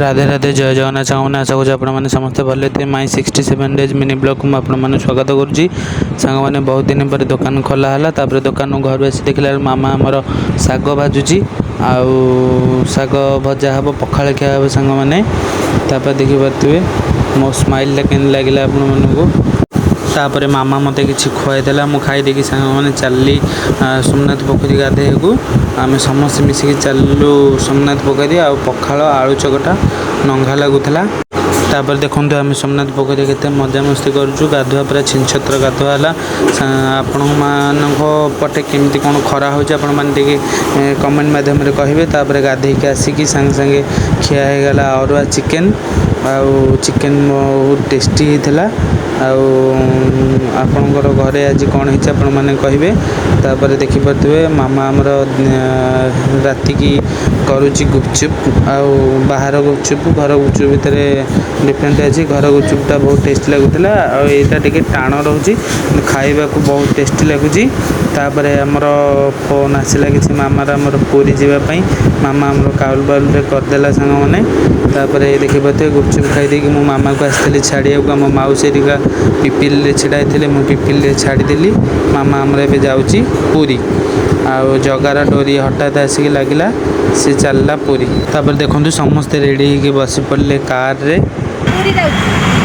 ରାଧେ ରାଧେ, ଜୟ ଜଗନ୍ନାଥ ସାଙ୍ଗମାନେ। ଆଶା କରୁଛି ଆପଣମାନେ ସମସ୍ତେ ଭଲରେ ଥିବେ। ମାଇ 67 ଡେଜ୍ ମିନି ବ୍ଲଗ୍କୁ ମୁଁ ଆପଣମାନଙ୍କୁ ସ୍ୱାଗତ କରୁଛି। ସାଙ୍ଗମାନେ, ବହୁତ ଦିନ ପରେ ଦୋକାନ ଖୋଲା ହେଲା। ତାପରେ ଦୋକାନରୁ ଘରୁ ଆସି ଦେଖିଲା ବେଳକୁ ମାମା ଆମର ଶାଗ ଭାଜୁଛି ଆଉ ଶାଗ ଭଜା ହେବ, ପଖାଳ ଖିଆ ହେବ ସାଙ୍ଗମାନେ। ତାପରେ ଦେଖିପାରୁଥିବେ ମୋ ସ୍ମାଇଲ୍ଟା କେମିତି ଲାଗିଲା ଆପଣମାନଙ୍କୁ। ତାପରେ ମାମା ମୋତେ କିଛି ଖୁଆଇଦେଲା, ମୁଁ ଖାଇଦେଇକି ସାଙ୍ଗମାନେ ଚାଲିଲି ସୋମନାଥ ପୋଖରୀ ଗାଧେଇବାକୁ। ଆମେ ସମସ୍ତେ ମିଶିକି ଚାଲିଲୁ ସୋମନାଥ ପୋଖରୀ ଆଉ ପଖାଳ ଆଳୁ ଚକଟା ନଙ୍ଘା ଲାଗୁଥିଲା। ତାପରେ ଦେଖନ୍ତୁ, ଆମେ ସୋମନାଥ ପୋଖରୀରେ କେତେ ମଜାମସ୍ତି କରୁଛୁ। ଗାଧୁଆ ପୁରା ଛିନଛତ୍ର ଗାଧୁଆ ହେଲା। ଆପଣମାନଙ୍କ ପଟେ କେମିତି କ'ଣ ଖରା ହେଉଛି, ଆପଣମାନେ ଟିକେ କମେଣ୍ଟ ମାଧ୍ୟମରେ କହିବେ। ତାପରେ ଗାଧେଇକି ଆସିକି ସାଙ୍ଗେ ସାଙ୍ଗେ ଖିଆ ହେଇଗଲା ଅରୁଆ ଚିକେନ୍ ଆଉ ଚିକେନ୍ ବହୁତ ଟେଷ୍ଟି ହେଇଥିଲା। ଆଉ ଆପଣଙ୍କର ଘରେ ଆଜି କ'ଣ ହେଇଛି, ଆପଣମାନେ କହିବେ। ତାପରେ ଦେଖିପାରୁଥିବେ, ମାମା ଆମର ରାତିକି କରୁଛି ଗୁପଚୁପ୍। ଆଉ ବାହାର ଗୁପଚୁପ୍, ଘର ଗୁପଚୁପ୍ ଭିତରେ ଡିଫରେଣ୍ଟ ଅଛି। ଘର ଗୁପଚୁପ୍ଟା ବହୁତ ଟେଷ୍ଟି ଲାଗୁଥିଲା ଆଉ ଏଇଟା ଟିକେ ଟାଣ ରହୁଛି, କିନ୍ତୁ ଖାଇବାକୁ ବହୁତ ଟେଷ୍ଟି ଲାଗୁଛି। ତାପରେ ଆମର ଫୋନ୍ ଆସିଲା କିଛି ମାମାର ଆମର ପୁରୀ ଯିବା ପାଇଁ। ମାମା ଆମର କାଉଲ ବାଉଲରେ କରିଦେଲା ସାଙ୍ଗମାନେ। ତାପରେ ଦେଖିପାରୁଥିବେ, ଗୁପଚୁପ୍ ଖାଇଦେଇକି ମୁଁ ମାମାକୁ ଆସିଥିଲି ଛାଡ଼ିବାକୁ। ଆମ ମାଉସୀ ହେରିକା ପିପିଲିରେ ଛିଡ଼ା ହେଇଥିଲେ, ମୁଁ ପିପିଲିରେ ଛାଡ଼ିଦେଲି। ମାମା ଆମର ଏବେ ଯାଉଛି ପୁରୀ ଆଉ ଜଗାର ଡୋରି ହଠାତ୍ ଆସିକି ଲାଗିଲା, ସେ ଚାଲିଲା ପୁରୀ। ତାପରେ ଦେଖନ୍ତୁ, ସମସ୍ତେ ରେଡ଼ି ହେଇକି ବସି ପଡ଼ିଲେ କାରରେ। ପୁରୀ ଯାଉଛି।